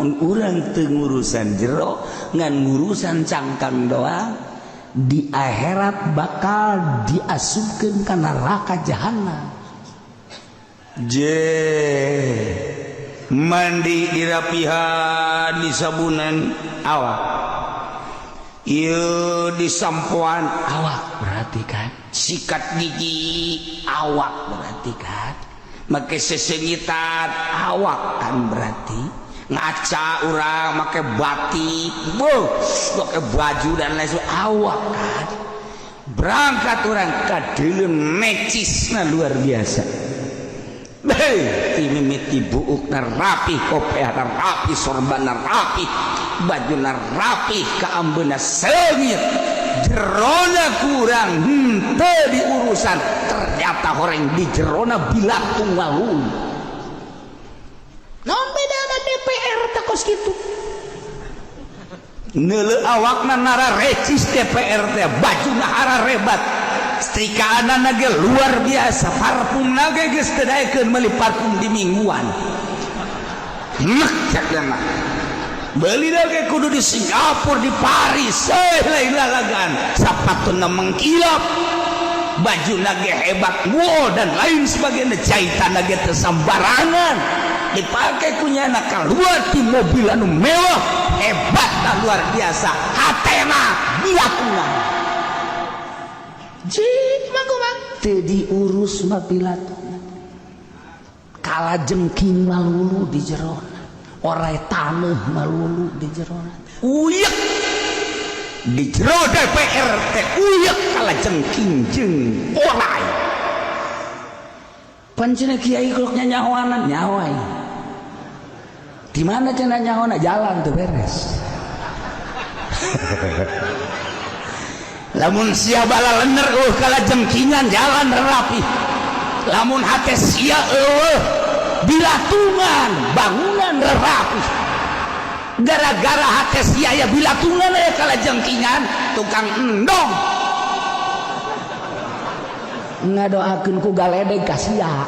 Urang teu ngurusan jero, ngan ngurusan cangkang doang, di akhirat bakal diasupkeun ka neraka jahanam. Je mandi dirapihan, disabunan awak, ieu disampoan awak, berarti kan sikat gigi awak, berarti kan make sesengitan awak kan, berarti ngaca urang make batik, boh, make baju dan lain sebagainya awak kan. Berangkat urang kadeuleu necisna luar biasa. Hei, mimiti buukna rapi, kopeahna rapi, sorbanna rapi, bajuna rapi, kaambeuna seungit, jerona kurang henteu diurusan. Ternyata horeng di jerona bilatung walulu. Naon bedana DPR teh kos kitu? Neuleu awakna nara recis DPR teh, bajuna hararebat, setrikaanana ge luar biasa, parfumna ge geus teu daekeun meuli parfum di mingguan. Nek cek mah beli ge kudu di Singapura, di Paris, eh lain lalagan, sapatuna mengkilap, bajuna ge hebat, wow, dan lain sebagainya, jahitan ge teu sambarangan dipakai kunyana, keluar di mobil anu mewah, hebat dan luar biasa, hatena bilatungan. Ji mah teu diurus mah bilatungan, kalajengking malulu di jerona, orai taneuh malulu di jerona. Uyek di jero DPR teh, uyek kalajengking jeung orai. Pancena kiai koloknya nyahoanan nyawai di mana cenah nyahoana, jalan tuh beres. Lamun sia bala lener kalajengkingan, jalan rapi. Lamun hate sia eueuh bilatungan, bangunan rapi. Gara-gara hate sia ya bilatungan aya kalajengkingan, tukang endong Ngadoakeun ku galedeg ka sia.